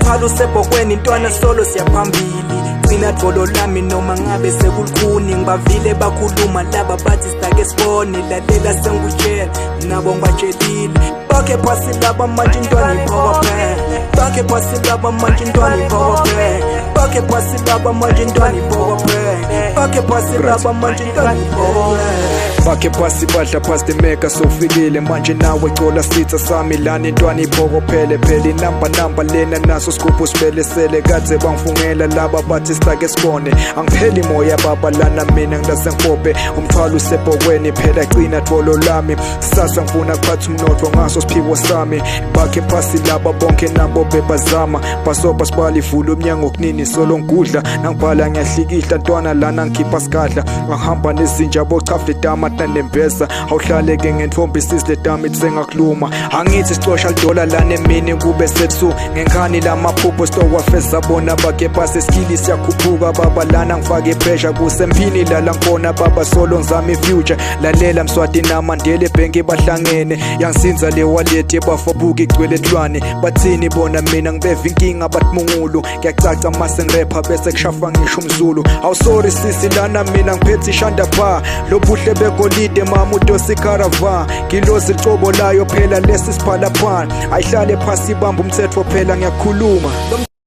Umthwalo usebhokweni, ntwana, solo siyaphambili. Gcina dvolo lami noma ngabe sekulikhuni. Ngibavile bakhuluma laba, bathi sitake sibone. Lalela, sengikutshela, nabo ngibatshelile. Bakhe phasi laba manje, intwana iphokophele. Bakhe phasi laba manje, intwana iphokophele. Bakhe phasi laba manje, intwana iphokophele. Bakhe phasi laba manje, intwana iphokophele. Bakhe phasi, badla phasi, temeka sowufikile manje. Nawe cola sitha sami lana, intwana iphokophele phela. Inamba namba lena, naso sigubhu sibelesele. Kadze bangifungela laba, bathi sitake sibone. Angipheli moya baba lana, mina ngilase ngibophe. Umthwalo usebhokweni phela, gcina dvolo lami. Sasa ngifuna kuphatha umnotho ngaso siphiwo sami. Bakhe phasi laba bonke, nabo bebazama basoba sibalivula umnyango kunini. Solo ngigudla nangibhala, ngiyahlikihla ntwana lana, ngikhipha sigadla. Ngihamba nezinja bochafle tama tanembeza. Awuhlaleke ngentombi sizle tami tsengakuluma. Angithi sicosha lidola lana emini kube sebusuku ngenkhani. Lamaphupho sitowafeza bona bakhe phasi. Skili siyakhuphuka baba lana, ngifake pressure kusemphini lala ngikhona baba, solo ngizama i-future. Lalela, Mswati naMandela ebhenki bahlangene, yangisinza le wallet bafabuka igcwele tlwane. Bathini bona? Mina ngibeva inkinga, bathi mungulu. Kuyacaca mase ngirepha bese kushafa ngisho umzulu. Awusori sisi lana, mina ngiphethe ishanda pha lobuhle begolide mama udosi carava ngilozi licobo layo phela. Lesi siphalaphala ayihlale phasi, ibamba umthetho phela, ngiyakhuluma.